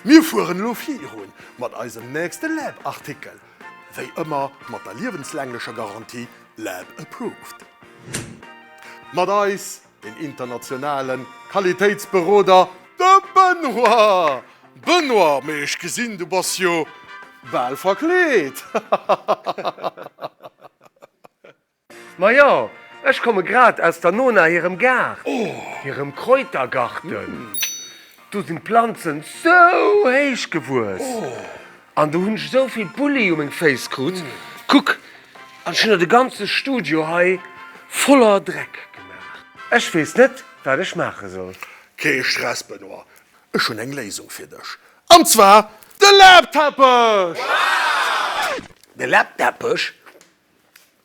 Mir fueren elo virun mat eisem nächste Läb-Artikel, wéi ëmmer mat der liewenslänglecher Garantie Läb Approved. Mat eis den internationale Qualitéitsberoder, de Benoît! Benoît, mee ech gesinn, du bass jo bal verkleet! Majo, ech komme grad aus der Nona hirem Gaart, hirem Kräutergarten. Do sinn d'Planzen sou héich gewuess an do hunn ech esou vill Bulli u meng Féiss krut. Kuck, an ech hunn der de ganze Studio hei voller Dreck gemaach. Ech weess net, wat ech maache soll. Kee Stress, Benoît, ech hunn eng Léisung fir dech, an zwar de Läbteppech! De Läbteppech?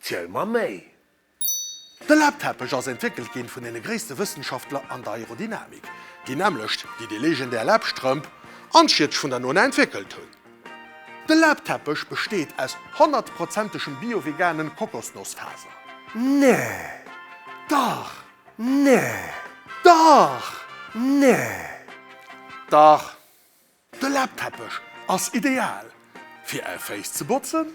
Ziel mer méi! De Läbteppech ass entwéckelt ginn vun deene gréisste Wëssenschaftler an der Aerodynamik, déi nämmlecht, déi déi legendär Läbstrëmp an d'Schiertch vun der Nona entwéckelt hunn. De Läbteppech besteet aus honnertprozentegem bio-veganen Kokosnossfaser. Nee! Dach! Nee! Dach! Nee! Dach! De Läbteppech ass ideal fir är Féiss ze botzen,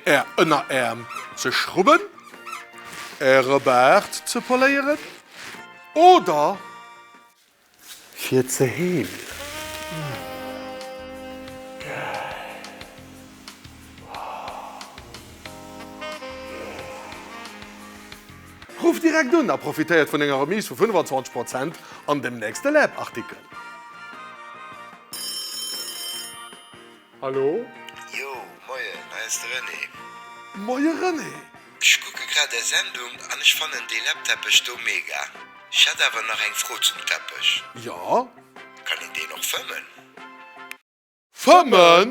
är Ënneräerm ze schrubben, äre Baart ze poléieren oder fir ze heelen. Rufft direkt un a profitéiert vun enger Remise vu 25 Prozent an dem nächste Läb-Artikel. Hallo? Jo, moien, hei ass de René. Moie René! Ech kucke grad är Sendung an ech fannen dee Läbteppech do mega. Ech hätt awer nach eng Fro zum Teppech. Jo? Kann een deen och fëmmen? Fëmmen?